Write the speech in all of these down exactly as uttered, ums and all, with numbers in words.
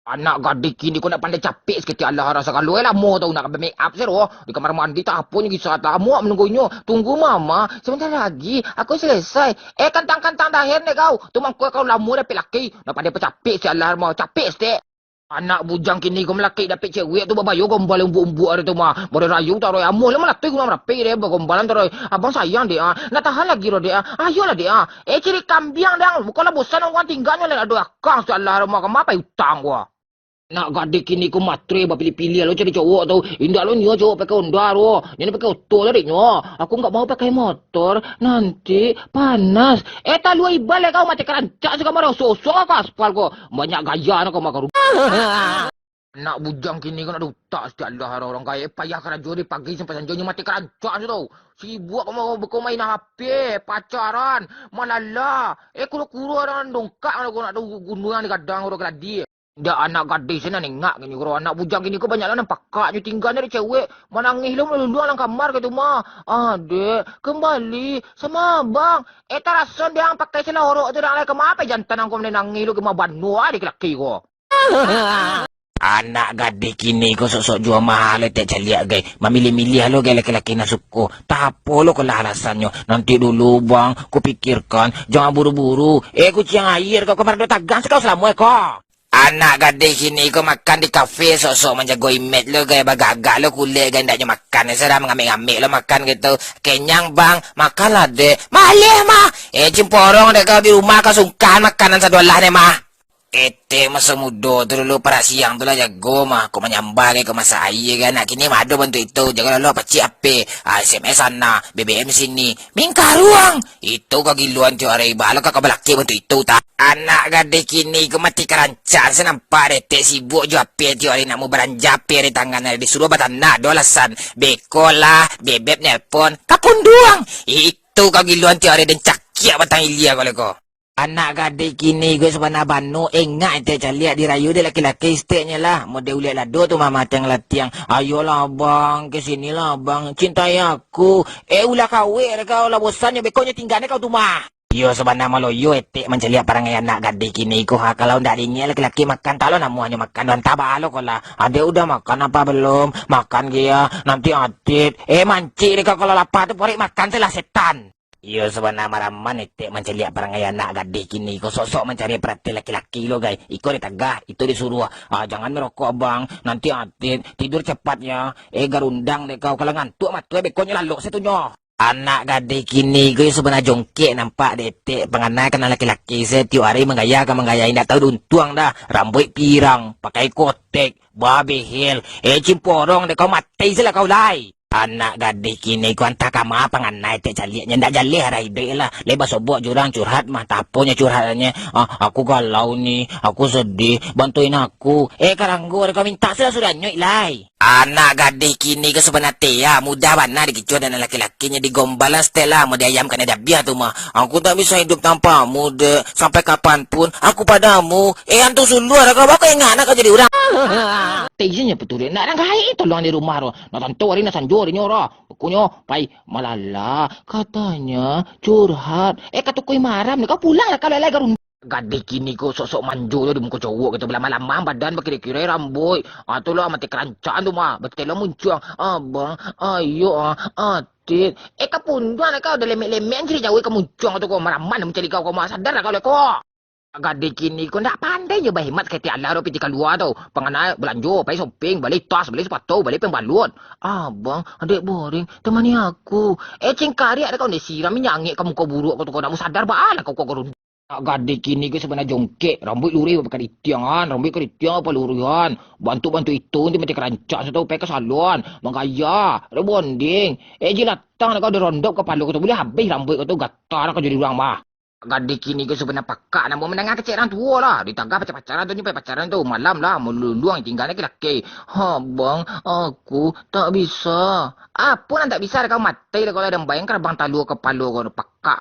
Anak gadih kini ko nak pandai capek saketek alah, rasa kalau eh lamo tau nak make up sero di kamar mandi, tak apo nyo kisah tak amuak menunggunyo. Tunggu mama, sebentar lagi aku selesai. Eh, kantang-kantang daher dek kau. Tu mangko kau lamo dapek laki, nak pandai pacapek saketek alah, mau capek saketek. Anak bujang kini ko malakik dapek cewek tu babayo gombal umbuk-umbuk ari tu mah. Baru rayu taruh amuah lah malatui gunang rapi deh bagombalan taruh. Abang sayang dek ah. Nak tahan lagi ro dek ah. Ayolah dek ah. Eh, ciri kambiang dang. Bukanlah bosan urang tinggalnyo lah ado akang saketek alah rumah kama pai utang gua. Nak gadih kini ko matre bapilih-pilih lo cari cowok tu. Indak lo nyo cowok pakai Honda ro. Nyo pakai oto lah dek nyo. Aku nggak mau pakai motor. Nanti panas. Eh, talua iban lah kau mati karancak sagalo marosok-osok ka aspal ko. Banyak gaya nak kau makan. Anak bujang kini ko nak ado utak saketek alah, urang gaek payah karajo dari pagi sampai sanjo nyo mati karancak nyo tu. Sibuk kau mau beko main H P, pacaran, malala. Eh, kuro-kuro urang dongkak nak ado gunuang di gadang urang keladi. Ndak anak gadih sinan nengak kini ko, anak bujang kini ko banyak lah nan pakak nyo tinggal dari cewek. Manangih lo maluluang dalam kamar katu mah. Adek, kembali sama abang. Eh, taraso dek ang pakai selorok tu dek ang lai kama pai jantan ang ko manangih lo kama banua dek laki ko. Anak gadih kini ko sok-sok jua mahal etek caliak gai. Mamiliah-miliah lo gai laki-laki nan suko. Tak apo lo ko lah alasannyo. Nanti dulu bang, ku pikirkan. Jangan buru-buru. Eh, kuciang aia kau, kamar do tagang sakau salamo eh ko. Anak gadih kini ko makan di kafe sok-sok manjago imej lo gai, bagagak lo kulek gai, ndaknyo makan. Sudah mangambek-ngambek lo makan gitu. Kenyang bang, makanlah dek. Maleh mah. Eh, cimporong dek kau di rumah kau sungkahan makanan sadolah ne mah. Etek maso mudo tu dulu parak siang tu lah jago mah, kok manyambah gai, kok masak aia gai, anak kini mah ado bantuak itu, jago lah lo pacik H P, ah, S M S sana, B B M sini, mingkaruang, itu kau giluan tiok hari, baa lo kau balakik bantuak itu ta. Anak gadih kini ko mati karancak, se nampak dek etek sibuk jo H P tiok hari, nak mau baranja H P di tangan, disuruah batanak, ado alasan, beko lah, bebeb nelpon, kapunduang, itu kau giluan tiok hari, den cakiak batang ilia kau leko. Anak gadih kini ko sabana bano, engak etek caliak dirayu dek laki-laki steknyo lah. Model ulek lado tu mah matiang latiang. Ayolah abang, ke sinilah abang, cintai aku. Eh, ulah kawek dek kau lah, bosannyo bekonyo tingganyo kau tu mah. Iyo sabana maloyo etek mancaliak parangai anak gadih kini ko ha. Kalau ndak diingek laki-laki makan, tak lo namuahnyo makan, doh antah baa lo ko lah. Adek udah makan apa belum? Makan gai, nanti atit. Eh, mancik dek kau kalau lapa tu porek makan se lah setan. Iyo, sabana maraman etek mancaliak parangai anak gadih kini ko, sok-sok mancari paratian laki-laki lo gai. Iko ditagah, itu disuruah. Ah, jangan merokok abang, nanti atit, tidur cepat ya. Eh, garundang dek kau, kalau ngantuak mato bekonyo lalok se tu nyo. Anak gadih kini ko yo sabana jongkek nampak dek etek, panganai ka nan laki-laki se, tiok hari manggaya ka manggaya, indak tahu diuntuang dah. Rambuik pirang, pakai kotek, babehel. Eh, cimporong dek kau, mati se lah kau lai. Anak gadih kini ko antah kama panganai etek caliaknyo, ndak jaleh arah iduik lah. Lai basobok jo urang curhat mah, taponyo curhatannyo, "Ah, aku galau ni, aku sedih, bantuin aku." Eh, karanggo dek kau, mintak se lah suruah nyuik lai. Anak gadih kini ko sabana tea, mudah bana dikicuah dek laki-lakinyo, digombalan setelah, mau diayamkan dabiah tu mah. "Aku tak bisa hidup tanpamu, dek, sampai kapanpun aku padamu." Eh, antu suluah dek kau, baa kau ingat nak kau jadi urang. Tejinyo peturik, nak rang gaek tolong di rumah tu. Nak tantu hari nak sanjo dinyo ro. Bukunyo, pai malala, katanya curhat. Eh, katukui maram ni, kau pulang lah kalau lai garun. Gadih kini ko sok-sok manjo tu di muko cowok gitu, balama-lama badan bakiro-kiro rambuik. Ah, tu lah mati kerancaan tu mah, batelo muncuang. Abang, ayo ah, atit. Eh, kapunduan kau dah lemek-lemek cari jauh ka muncuang tu ko, maraman mencari kau, kau mah sadar lah kau leko. Gadih kini ko ndak pandai nyo bahemat saketek alah ro pitih kalua tu. Panganai balanjo, pai shopping, bali tas, bali sapatu, bali pembalut. Abang, adek boring, temani aku. Eh, cingkariak dek kau ni, siram minyak angek ka muko buruak kau tu, kau ndak mau sadar baa lah kau, kau garun. Gadih kini ko sabana jongkek, rambuik luruih bakaritiangan, rambuik karitiang apa luruihan. Bantuak-bantuak itu nanti macam kerancak sato, pai ka salon, manggaya, rebonding. Eh, jilatang dek kau dirondop kapalo kau tu, buliah habih rambuik kau tu, gatal kau jadi urang mah. Gadih kini ko sabana pakak, namo mandanga kecek urang tuo lah. Ditagah pacar-pacaran tu, nyo pai pacaran tu. Malam lah, maluluang tinggal laki-laki. Abang, aku tak bisa. Apo nan tak bisa, kau mati lah kau lah, dambayang karabang talua kapalo kau tu, pakak.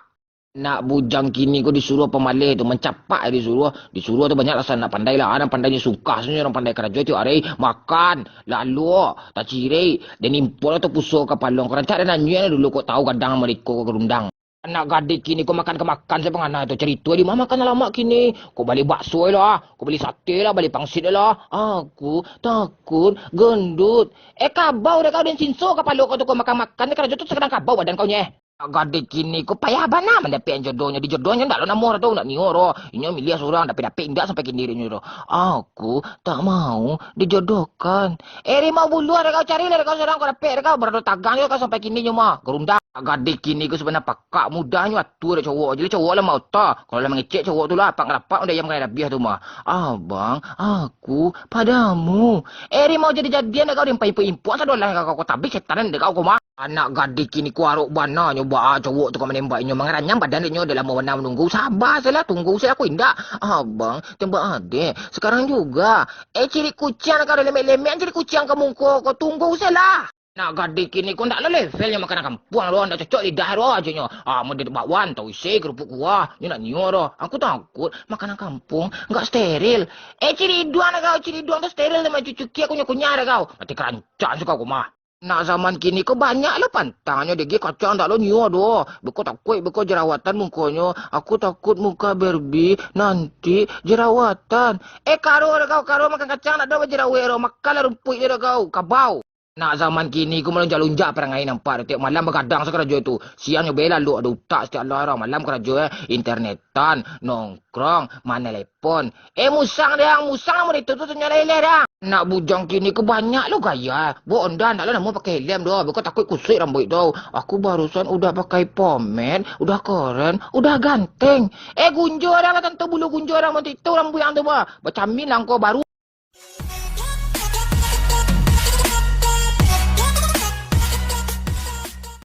Nak bujang kini ko disuruah pamaleh tu, mancapak disuruah. Disuruah tu banyak alasan nak pandai lah. Urang pandainyo sungkah, sunyo urang pandai karajo tiok hari. Makan, lalok, tacirik, den impor atau puso kapalo. Kau rancak den anyuik dulu kok tahu gadang mariko ko garundang. Anak gadih kini ko makan ka makan sajo pangana tu. Carito di ma makan lamak kini. Ko bali bakso lah, ko bali sate lah, bali pangsit lah. Aku takut gendut. Eh, kabau dek kau den sinso kapalo kau tu, kau makan-makan, karajo tu sakadang kabau badan kau nyeh. Anak gadih kini ko payah bana mandapek jodohnyo. Dijodohnyo ndak lo namo tu, ndak nio ro. Inyo miliah surang, dapek-dapek indak sampai kini dek nyo ro. Aku tak mau dijodohkan. Eh, rimau buluah dek kau, carilah dek kau surang, kau dapek dek kau, barado tagang jo kau sampai kini nyo mah. Garundang. Gadih kini ko sabana pakak, mudahnyo atua dek cowok. Jadi cowok lah mauta. Kalau lah mangecek cowok tu lah, apak ngarapak, udah ayam kali rabiah tu mah. Abang, aku padamu. Eh, rimau jadi-jadian dek kau, rimpai impuk-impuk, sadolah kau, kau tabik setan dek kau, kau mah. Anak gadih kini ko arok bana nyo, baa cowok tu ka manembak inyo, mangaranyam badan dek nyo, dah lamo bana manunggu. Saba salah, tunggu salah, aku indak. Abang, tembak adek, sekarang juga. Eh, cirik kuciang kau, dah lemek-lemek cirik kuciang ka muko kau, tunggu salah. Anak gadih kini ko ndak lo levelnyo makanan kampuang doh, ndak cocok lidah doh ajo nyo. Ah, mun di bakwan, tausi, kerupuk kuah, nyo ndak nio doh. Aku takut makanan kampuang nggak steril. Eh, cirik iduang dek kau, cirik iduang tu steril, mah cucuki kunyah-kunyah dek kau. Mati kerancak suka kau mah. Nak zaman kini ko banyak lo pantangnyo, dek kacang ndak lo nio doh. Beko takuik, beko jerawatan mukonyo. Aku takut muka Barbie nanti jerawatan. Eh, karo dek kau, karo makan kacang ndak ado bajerawek doh. Makanlah rumpuik je dek kau, kabau. Nak zaman kini ko malunjak-lunjak parangai nampak dek, tiok malam bagadang sakarajo tu. Siang nyo bae lalok ado utak satiok lah urang, malam karajo eh, internetan, nongkrong, manelepon. Eh, musang dang, musang amun itu tu, tunyo leleh dang. Nak bujang kini ko banyak lo gaya. Bo onda ndak lo namo pakai helm doh, beko takuik kusuik rambuik tu. Aku barusan udah pakai pomade, udah keren, udah ganteng. Eh, gunjo dang lah, tantu bulu gunjo dang, mun itu rambuik ang tu bah. Bacamin lah angko baru.